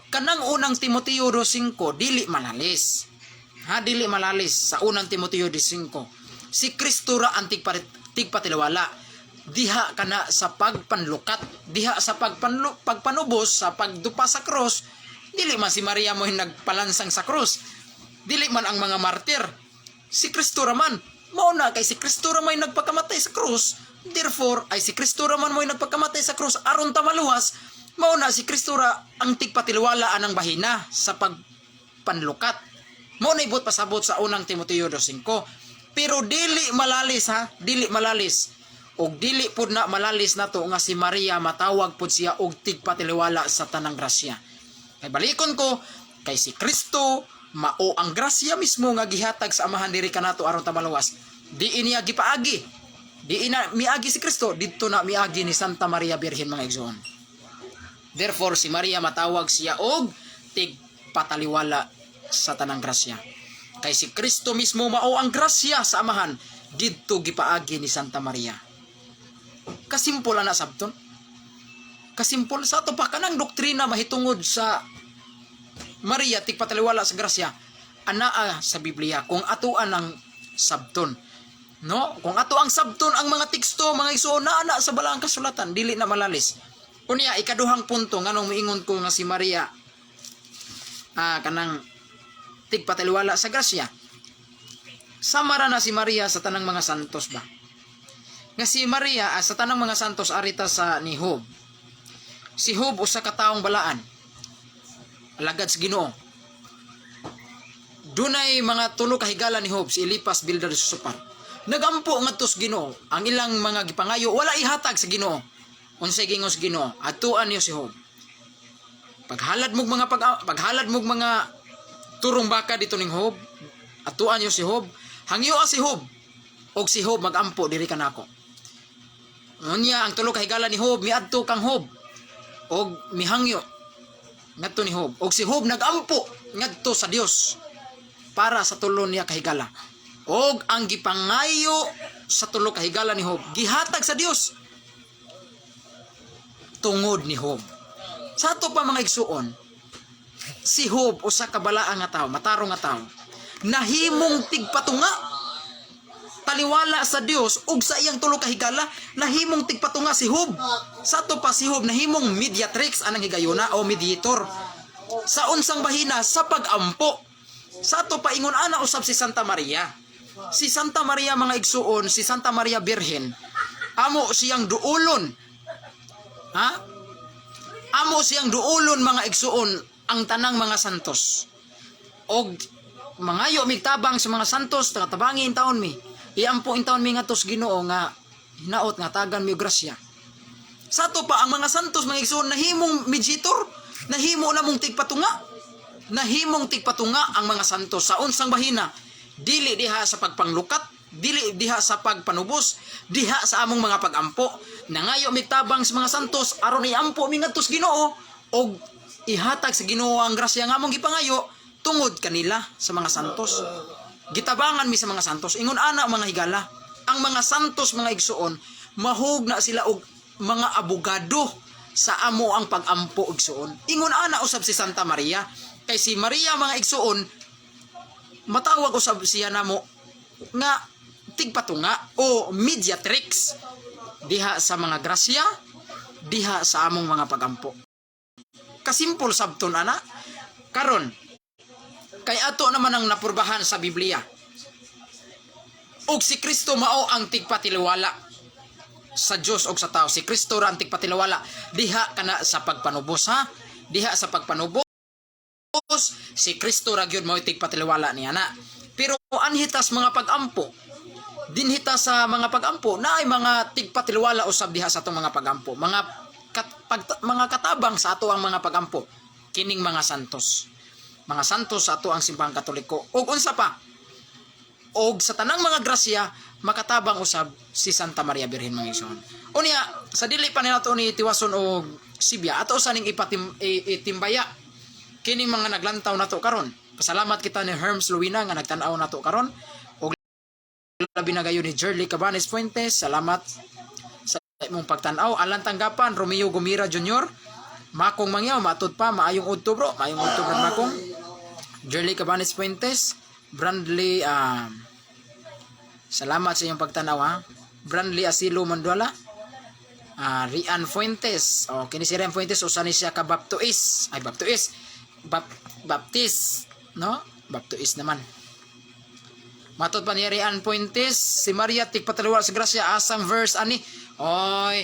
Speaker 1: kanang Unang Timoteo 2.5 dili malalis. Ha, dili malalis sa Unang Timoteo 2.5. Si Kristo ra ang tigpatiliwala diha kana sa pagpanlukat, diha sa pagpanubos, sa pagdupa sa cross. Dili man si Maria mo nagpalansang sa cross. Dili man ang mga martir. Si Kristo ra man. Mao na kay si Kristo ra may nagpakamatay sa krus. Therefore, ay si Kristo ra man mo'y nagpakamatay sa krus aron ta maluwas. Mao na si Kristo ra ang tigpatiliwala anang bahina sa pagpanlukat. Mao na ibot pasabot sa Unang Timoteo 2.5. Pero dili malalis ha, dili malalis. Og dili pud na malalis nato nga si Maria matawag pud siya og tigpatiliwala sa tanang grasya. Kay balikon ko, kay si Kristo mao ang grasya mismo nga gihatag sa Amahan diri kanato aron ta maluwas. Di niya gipaagi. Di na miagi si Kristo, didto na miagi ni Santa Maria Birhen, mga igsoon. Therefore si Maria matawag siya og tigpataliwala sa tanang grasya. Kay si Kristo mismo mao ang grasya sa Amahan, didto gipaagi ni Santa Maria. Kasimpol na sabton. Kasimpol. Sa ato pa, kanang doktrina mahitungod sa Maria tigpataliwala sa grasya, anaa sa Biblia kung atoan ang sabton. No? Kung ato ang sabton ang mga teksto, mga igsoon, naa na sa Balaang Kasulatan, dili na malalis. Unya, ikaduhang punto nganong miingon ko nga si Maria kanang tigpataliwala sa grasya. Sama ra na si Maria sa tanang mga santos ba? Nga si Maria sa tanang mga santos, arita sa ni Job. Si Job, usa ka taong balaan. Alagad sa Ginoo. Dunay mga tulo ka higala ni Job, si Elipas, Bildad, si Zofar. Nagampo ngadto sa Ginoo, ang ilang mga gipangayo wala ihatag sa Ginoo. Unsay gingon sa Ginoo? Atuan niyo si Job. Paghalad mog mga turong baka dito ning Job, atuan niyo si Job, hangyoa si Job. Og si Job magampo diri kanako. Unya ang tulo ka higala ni Job miadto kang Job og mihangyo ngadto ni Job. Og si Job nagampo ngadto sa Dios para sa tulo niya kahigala. Og ang gipangayo sa tulo kahigala ni Job gihatag sa Dios tungod ni Job. Sa ato pa, mga igsuon, si Job, usa ka balaan nga tawo, matarong nga tawo, nahimong tigpatunga taliwala sa Dios ug sa iyang tulo ka higala. Nahimong tigpatunga si Job. Sa ato pa, si Job nahimong mediatrix anang higayona o mediator. Sa unsang bahina? Sa pagampo. Sa ato pa, ingon ana usab si Santa Maria. Si Santa Maria, mga igsuon, si Santa Maria Birhen, amo siyang duulon. Ha? Amo siyang duulon, mga igsuon, ang tanang mga santos. Og mangayo mig tabang sa mga santos, tabangi taon mi. Iampo taon mi ngadto sa Ginoo nga hinaot nga tagan mi og grasya. Sa ato pa, ang mga santos, mga igsuon, nahimong mediator, nahimo na mong tigpatunga. Nahimong tigpatunga ang mga santos sa unsang bahina? Dili diha sa pagpanglukat, dili diha sa pagpanubos, diha sa among mga pagampo. Nangayo mig tabang sa mga santos aron iampo mi ngadto sa Ginoo og ihatag sa Ginoo ang grasya nga among gipangayo tungod kanila, sa mga santos. Gitabangan mi sa mga santos. Ingon ana, mga higala, ang mga santos, mga igsuon, mahug na sila og mga abogado sa amo ang pagampo, igsuon. Ingon ana usab si Santa Maria. Kay si Maria, mga igsuon, matawag usab siya namo nga tigpatunga o mediatrix diha sa mga grasya, diha sa among mga pagampo. Kasimpol sabton ana. Karon, kay ato naman ang napurbahan sa Biblia. Og si Kristo mao ang tigpatiliwala sa Dios og sa tao. Si Kristo ra ang tigpatiliwala diha kana sa pagpanubos, ha. Diha sa pagpanubos, si Kristo ra gyud mao tigpatiliwala niya na. Pero anhitas mga pagampo, dinhita sa mga pagampo na ay mga tigpatiliwala usab diha sa atong mga pagampo, mga katabang sa ato ang mga pagampo, kining mga santos. Mga santos sa ato ang Simbahang Katoliko. Ug unsa pa? Og sa tanang mga grasya, makatabang usab si Santa Maria Birhen, mga igsoon. Unya, sa dili pa nila ni tiwason og sibya, ato sa ning itimbaya kining mga naglantaw nato karon. Pasalamat kita ni Herms Luwina nga nagtan-aw nato karon. Og labi na gayon ni Jerly Cabanes Fuentes, salamat sa imong pagtan-aw. Alan Tanggapan, Romeo Gumira Jr., Makong Mangyaw, matud pa, maayong udto, bro, maayong udto, Brad Makong. Jerly Cabanes Fuentes, Brandley, salamat sa iyong pagtanaw, ha. Brandley Asilo Manduala, Rian Fuentes, o kini si Rian Fuentes, usa ni siya ka baptois, ay baptois, baptis, no? Baptois naman. Matod pa ni Rian Fuentes, si Maria tigpataliwala sa grasya, asang verse ani? Oy,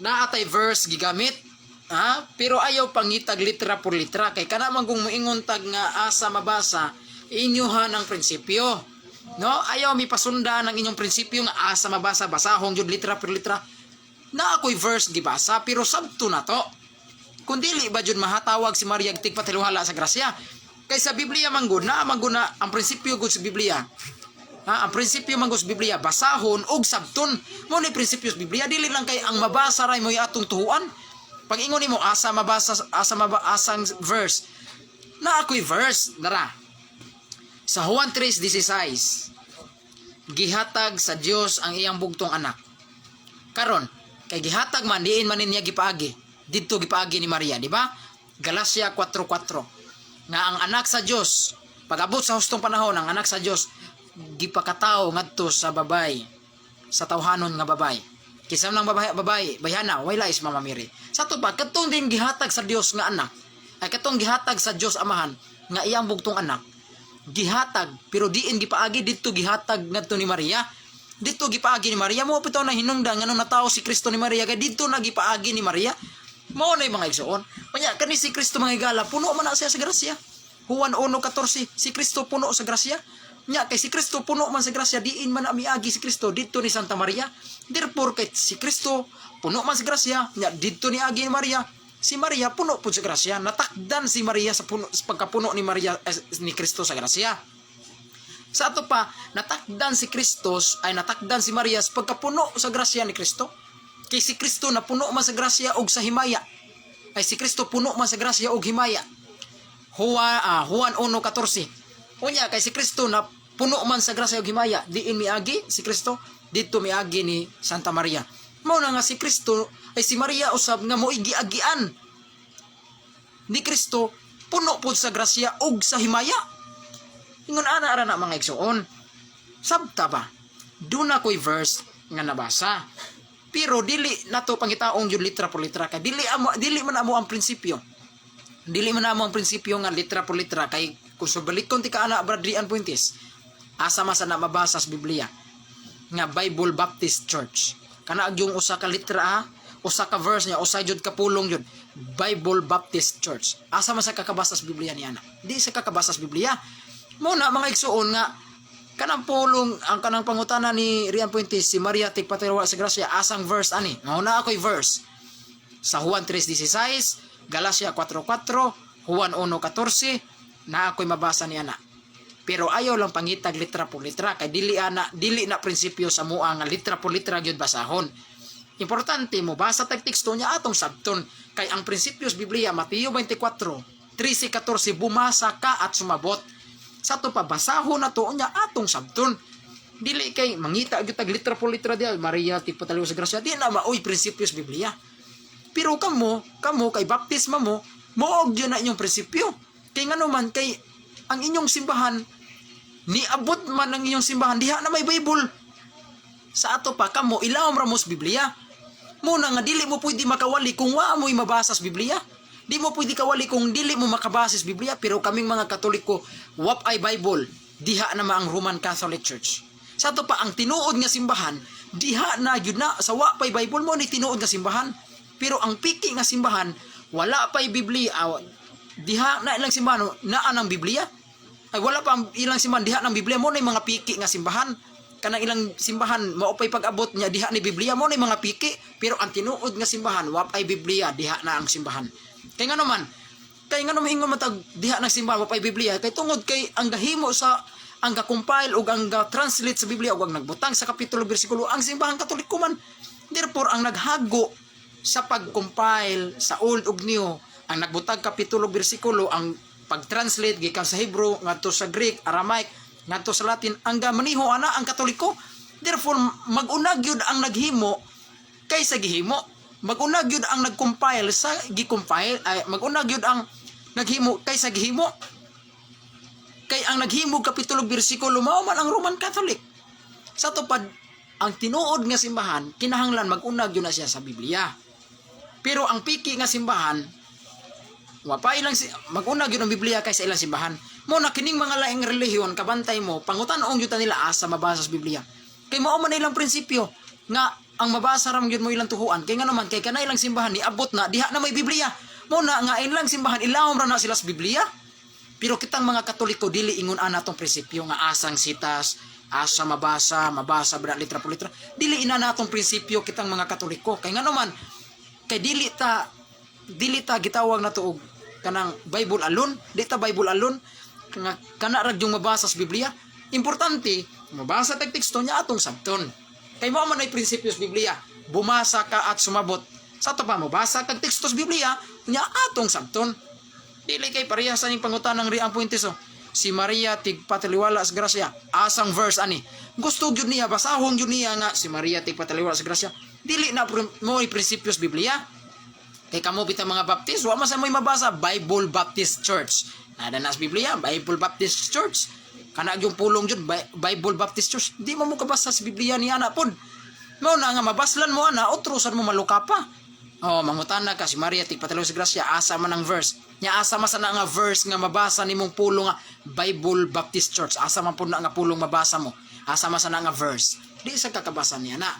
Speaker 1: naatay verse gigamit. Ha? Pero ayaw pangitag litra por litra kay kana man kung moingon tag nga asa mabasa, inyuhan ang prinsipyo. No? Ayaw mi pasunda ng inyong prinsipyo nga asa mabasa, basahong jud litra por litra. Na ako'y verse gibasa, pero sabto na to. Kung dili ba jud mahatawag si Maria tigpataliwala sa grasya? Kay sa Biblia man gud na man gud na ang prinsipyo gud sa Biblia. Ha, ang prinsipyo man gud sa Biblia, basahon og sabton. Mo ni prinsipyo sa Biblia, dili lang kay ang mabasa ra mo atong tuhuan. Pag ingon nimo asa mabasa, asa maba, asang verse. Na ako'y verse nara. Sa Juan 3:16, gihatag sa Dios ang iyang bugtong anak. Karon, kay gihatag man, diin man niya gipaagi? Didto gipaagi ni Maria, di ba? Galacia 4:4. Nga ang anak sa Dios, pag-abot sa hustong panahon, ang anak sa Dios gipakatao ngadto sa babay, sa tawhanon nga babay. Kinsa nang babay, babay bayhana, wala is Mama Mary. Sa ato pa, katong din gihatag sa Dios nga anak, ay katong gihatag sa Dios Amahan nga iyang bugtong anak. Gihatag pero diin gipaagi? Didto gihatag ngadto ni Maria. Didto gipaagi ni Maria. Mao bitaw na hinungdan nganong natawo si Kristo ni Maria, kay didto na gipaagi ni Maria. Mao na, mga igsoon. Unya kani si Kristo, mga higala, puno man na siya sa grasya. Juan 1:14, si Kristo puno sa grasya. Nya kay si Kristo puno man sa grasya, diin man na miagi si Kristo? Didto ni Santa Maria. Therefore, kay si Kristo puno man sa grasya, nya didto ni agi ni Maria, si Maria puno pud sa grasya. Natakdan si Maria sa puno, sa pagkapuno ni Maria, eh, ni Kristo sa grasya. Sa ato pa, natakdan si Kristos ay natakdan si Maria sa pagkapuno sa grasya ni Kristo. Kay si Kristo napuno man sa grasya og sa himaya. Ay, si Kristo puno man sa grasya og himaya. Juan 1:14. Unya kay si Kristo na puno man sa grasya ug himaya, diin miagi si Kristo? Didto miagi ni Santa Maria. Mao na nga si Kristo ay si Maria usab nga mo'y giagian ni Kristo, puno pod sa grasya ug sa himaya. Ingon ana ara na, mga igsoon. Sabta ba? Duna ko'y verse nga nabasa. Pero dili nato pangitaong yun litra por litra kay dili amo, dili man amo ang prinsipyo. Dili man amo ang prinsipyo nga litra por litra, kay kung subalikon ti ka ana, Brad Rian Puentes, asa man sa na mabasa sa Biblia nga Bible Baptist Church? Kana yung usa ka litra ha, usa ka verse niya, usa jud ka pulong jud, Bible Baptist Church. Asa man sa kakabasa sa Biblia niya na? Di sa kakabasa sa Biblia. Mao na, mga igsuon, nga kanang pulong, ang kanang pangutana ni Rian Puentes, si Maria tigpataliwala sa grasya, asang verse ani? Mao na ako'y verse sa Juan 3:16, Galacia 4:4, Juan 1:14 na ako'y mabasa niya na. Pero ayaw lang pangitag litra por litra kay dili ana, dili na prinsipyo sa mua nga litra por litra gyud basahon. Importante mo basa tag teksto niya, atong sabton, kay ang prinsipyo sa Biblia, Mateo 24, 13, 14, bumasa ka at sumabot. Sa ato pa, basahon na to niya, atong sabton. Dili kay mangita gyud tag litra por litra diya, Maria tigpataliw sa grasya, di na maoy prinsipyo sa Biblia. Pero kamo, kamo kay baptisma mo, moog yun na inyong prinsipyo. Kay ngano man, kay ang inyong simbahan, niabot man ang inyong simbahan, diha na may Bible. Sa ato pa, kamo, ilawom ra mo sa Biblia. Muna nga dili mo pwede makawali kung wa mo'y mabasa sa Biblia. Di mo pwede kawali kung dili mo makabasa sa Biblia. Pero kaming mga Katoliko, wap ay Bible, diha na ma ang Roman Catholic Church. Sa ato pa, ang tinuod nga simbahan, diha na yun na, sa wa pa'y Bible mo ni tinuod nga simbahan. Pero ang piki nga simbahan, wala pa'y Biblia, diha na ilang simbahan, naa ng Biblia. Ay, wala pa ang ilang simbahan, diha ng Biblia mo na yung mga piki nga simbahan. Kanang ilang simbahan, mao pa'y pag-abot niya, diha ni Biblia mo na yung mga piki. Pero ang tinuod nga simbahan, wap ay Biblia, diha na ang simbahan. Kay nga naman, kay nga naman ingon matag diha ng simbahan wap ay Biblia, kay tungod kay ang gahimo sa ang ga-compile ug ang ga-translate sa Biblia ug ang nagbutang sa kapitulo, bersikulo, ang simbahan Katoliko man. Therefore, ang naghago sa pag-compile sa Old ug New, ang nagbutag kapitulo, bersikulo, ang pag-translate gikan sa Hebrew ngadto sa Greek, Aramaic, ngadto sa Latin, ang gamaniho ana ang Katoliko. Therefore, mag-unag yun ang naghimo kaysa gihimo. Mag-unag yun ang nag-compile sa gi-compile, ay mag-unag yun ang naghimo kaysa gihimo. Kay ang naghimo kapitulo, bersikulo, mao man ang Roman Catholic. Sa tupad, ang tinuod nga simbahan, kinahanglan mag-unag yun na siya sa Biblia. Pero ang piki nga simbahan, wa pa ilang mag-unag yun ang Biblia kaysa ilang simbahan. Mo na kining mga laing relihiyon, kabantay mo, pangutan-ong yun ta nila asa mabasa sa Biblia. Kay mao man na ilang prinsipyo nga ang mabasa ra man gyud mo ilang tuhuan. Kay nga naman kay kana ilang simbahan niabot na diha na may Biblia. Mo na nga ilang simbahan ilawom ra na sila sa Biblia. Pero kitang mga Katoliko, dili ingon ana tong prinsipyo nga asang sitas, asa mabasa, mabasa bra litra por litra. Dili ina natong prinsipyo kitang mga Katoliko. Kay nga naman, kay dili ta gitawag na og kanang Bible alone, di ta Bible alone nga kana ra yung mabasa sa Biblia. Importante, mabasa tag teksto niya, atong sabton. Kay mao man ay prinsipyo sa Biblia. Bumasa ka at sumabot. Sa ato pa, mabasa kag teksto sa Biblia, nya atong sabton. Dili kay parehas sa ning pangutanang Rian Puentes, oh. Si Maria tigpataliwala sa grasya. Asang verse ani? Gusto gyud niya basahon gyud niya nga si Maria tigpataliwala sa grasya. Dili na mo ay prinsipyo sa Biblia. Kay kamo bitang mga Baptist, wa man sa mo'y mabasa Bible Baptist Church. Nada na sa Biblia, Bible Baptist Church. Kana yung pulong jud, Bible Baptist Church. Di mo mo kabasa sa Biblia ni ana pod. Mao na nga mabaslan mo ana, otro sad mo maluka pa. Oh, mangutana ka si Maria tigpataliwala sa grasya, asa man ang verse? Nya asa man sana nga verse nga mabasa nimong pulong nga Bible Baptist Church? Asa man pud na nga pulong mabasa mo? Asa man sana nga verse? Di sa kakabasa niya na.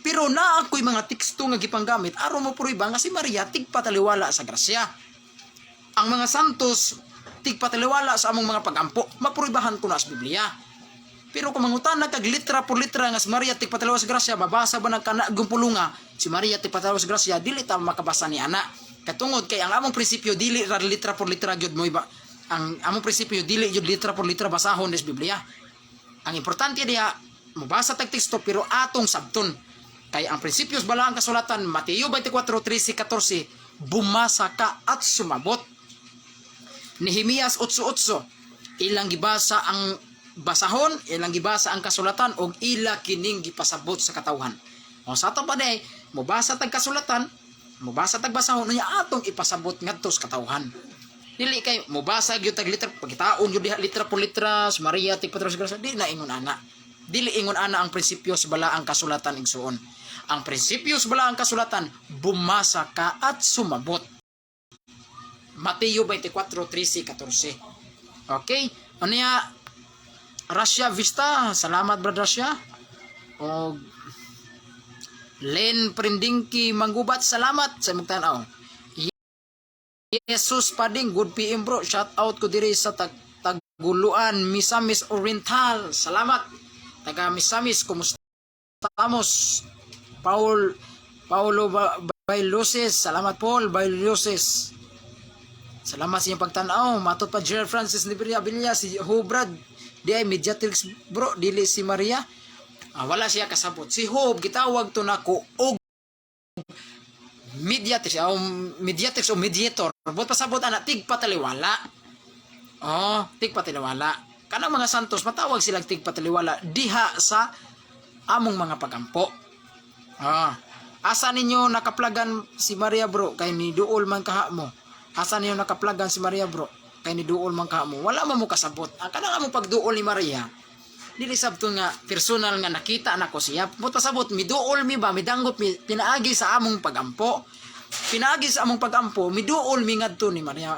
Speaker 1: Pero naa ako'y mga teksto nga gipanggamit aron mo prueba nga si Maria tigpataliwala sa grasya. Ang mga santos tigpataliwala sa among mga pagampo. Mapruebahan ko na sa Biblia. Pero kung mangutana kag litra por litra nga si Maria tigpataliwala sa grasya, mabasa ba ng kanagong pulunga si Maria tigpataliwala sa grasya, dili ta makabasa ni ana. Katungod kay ang among prinsipyo dili ra litra por litra gyud mo iba. Ang among prinsipyo dili gyud litra por litra basahon des Biblia. Ang importante diha mobasa tag teksto pero atong sabton. Kay ang prinsipyo sa balaang kasulatan, Mateo 24:13, 14, bumasa ka at sumabot. Nehemias 8:8, ilang gibasa ang basahon, ilang gibasa ang kasulatan og ila kining gipasabot sa katawhan. O sa ato pa day, mobasa tag kasulatan, mobasa tag basahon unya atong ipasabot ngadto sa katawhan. Dili kay mobasa gyud tag litra pagkitaon gyud diha litra por litra si Maria tigpataliwala sa grasya, di na ingon ana. Dili ingon ana ang prinsipyo sa balaang kasulatan, igsuon. Ang prinsipyo sa balaang kasulatan, bumasa ka at sumabot. Mateo 24:13, 14. Okay? Ano ya? Russia Vista, salamat, Brad Russia. O Len Prindingki Manggubat, salamat sa imong tanaw. Jesus Pading, good PM bro. Shout out ko diri sa Taguluan, Misamis Oriental. Salamat. Taga Misamis, kumusta tamos? Paul Paulo Bailoses, salamat, Paul Bailoses. Salamat sa inyong pagtanaw. Matod pa Gerald Francis Liberia Villa, si Hobrad. Di ay mediatrix bro, dili si Maria. Ah, wala siya kasabot. Si Hob gitawag to nako og mediatrix o mediatrix o mediator. Buot pasabot ana tigpataliwala. Oh, tigpataliwala. Kanang mga santos matawag silang tigpataliwala diha sa among mga pagampo. Ah, asa ninyo nakaplagan si Maria bro kay ni duol man kaha mo? Asa ninyo nakaplagan si Maria bro kay ni duol man kaha mo? Wala man mo kasabot. Ang kanang among pagduol ni Maria, dili sabto nga personal nga nakita nako siya. Buot pasabot miduol mi ba, midanggop mi pinaagi sa among pagampo. Pinaagi sa among pagampo, miduol mi ngadto ni Maria.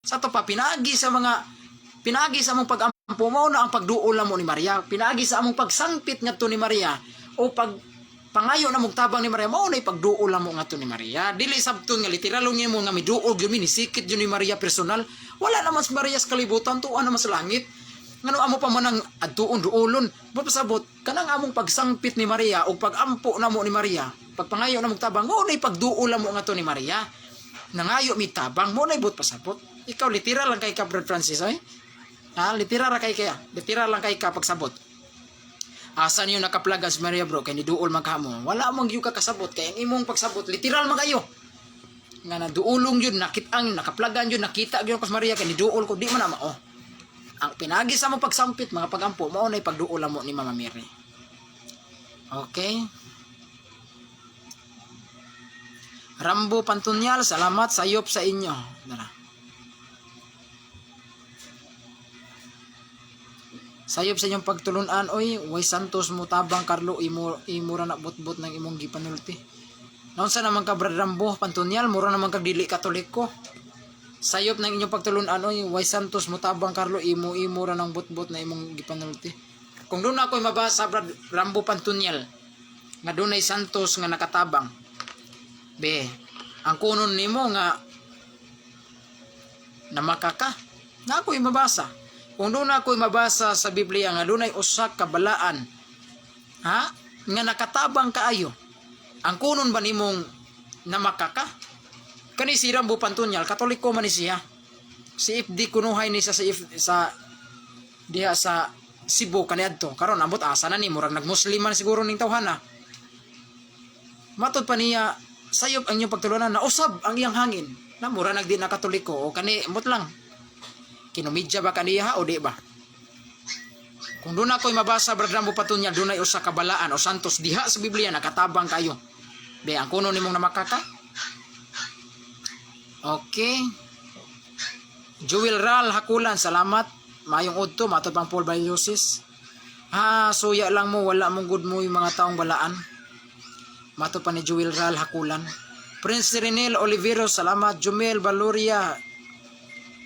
Speaker 1: Sa to pa pinaagi sa among pagampo mao na ang pagduol namo ni Maria. Pinaagi sa among pagsangpit ngadto ni Maria o pag pangayo na mong tabang ni Maria, mao na pagduol namo ngadto ni Maria. Dili sabton nga literal mo nga miduol gyud mi, nisikit gyud ni Maria personal. Wala naman si Maria sa kalibutan, tuwa naman sa langit. Ngano amo pa man ang adtuon duolon? Buot pasabot kanang among pagsangpit ni Maria o pagampo namo ni Maria, pagpangayo na mong tabang, mao na pagduol namo ngadto ni Maria. Nangayo mi tabang mo na buot pasabot. Ikaw literal lang kay ka, Brad Francis, ay ha, literal ra kay kaya, literal lang kay ka pagsabot. Asa niyo nakaplagan si Maria bro kay niduol man ka mo? Wala mong gyud ka kasabot kay ang imong pagsabot literal man kayo nga naduulong yun, nakitang nakaplagan yun, nakita yun ko si Maria kay niduol ko. Di man na mao. Ang pinagi sa mo pagsampit, mga pagampo, mao na pagduol mo ni Mama Mary. Okay. Rambo Pantunyal, salamat, sayop sa inyo. Dara. Sayop sa inyong pagtulunan, oy, way santos mo tabang Carlo, imo imura na butbot ng imong gipanulti. Naunsa naman ka, Brad Rambo Pantunyal, mura naman kag dili Katoliko. Sayop ng inyong pagtulunan, oy, way santos mo tabang Carlo, imo imura ng butbot na imong gipanulti. Kung doon ako'y mabasa, Brad Rambo Pantunyal, nga dunay santos nga nakatabang, be, ang kunon nimo nga namakaka, na ako'y mabasa. Kung doon ako'y mabasa sa Biblia nga dunay usa ka balaan, ha, nga nakatabang kaayo, ang kunon ba nimong namakaka? Kani si Rambo Pantunyal, Katoliko man ni siya. Si FD kunuhay ni siya sa, F, sa diha sa Cebu kaniadto. Karon ambot asa na ni, murag nagmuslim man siguro ning tawhana. Matod pa niya, sayop ang inyong pagtulunan, na usab ang iyang hangin. Na mura nagdi na Katoliko o kani ambot lang. Kinumidya ba kaniya o di ba? Kung doon ako'y mabasa, Brad Rambo Patunyal, doon ay usa ka balaan o santos diha sa Biblia nakatabang kayo. Be, ang kuno nimong namakaka? Okay. Joel Ral Hakulan, salamat. Mayong udto, matod pang Paul Bayosis. Ha, suya lang mo, wala mong good mo yung mga taong balaan. Matod pa ni Joel Ral Hakulan. Prince Renel Olivero, salamat. Jumel Valoria,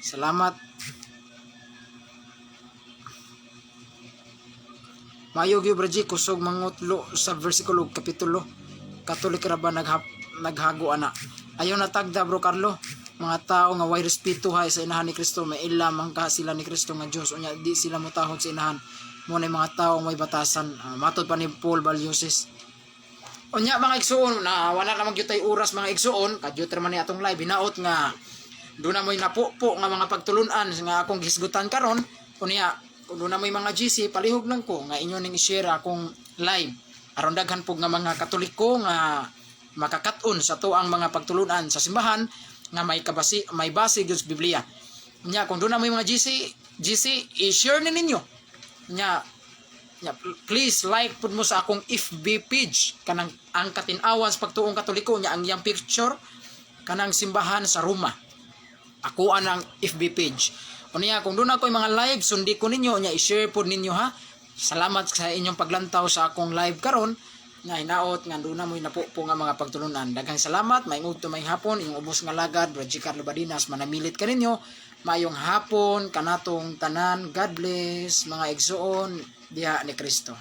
Speaker 1: salamat. Mayo gyud, Braji, kusog mangutlo sa versikulo ug kapitulo. Katolik ra ba naghago ana? Ayaw na tagda, Bro Carlo. Mga tao nga way respeto hay sa inahan ni Kristo, may ila man ka sila ni Kristo nga Dios, unya di sila motahod sa inahan. Mo na mga tao may batasan. Matod pa ni Paul Balyosis. Unya, mga igsuon, na wala na magyutay oras, mga igsuon, kadyot ra man ni atong live, hinaot nga doon na mo'y napupo nga mga pagtulunan nga akong gisgutan karon. Unya kung doon na mo'y mga GC, palihog lang ko nga inyo ning i-share akong live aron daghan pug nga mga Katoliko nga makakaton sa tuang mga pagtulunan sa simbahan nga may kabasi, may base gyud sa Biblia. Unya kung doon na mo'y mga GC, i-share ni ninyo. Unya, please like pud mo sa akong FB page, kanang Ang Katin-awan sa Pagtuong Katoliko. Nya ang iyang picture kanang simbahan sa Roma. Ako ang FB page. Unya kung doon ako mga live, sundi ko ninyo, unya i-share pod ninyo, ha. Salamat sa inyong paglantaw sa akong live karon nga hinaot nga doon na mo'y napupo nga mga pagtulunan. Daghang salamat, maayong udto, maayong hapon, inyong ubos nga lagad, Brad Carlo Badinas, manamilit kaninyo. Maayong hapon kanatong tanan. God bless, mga igsuon diha ni Kristo.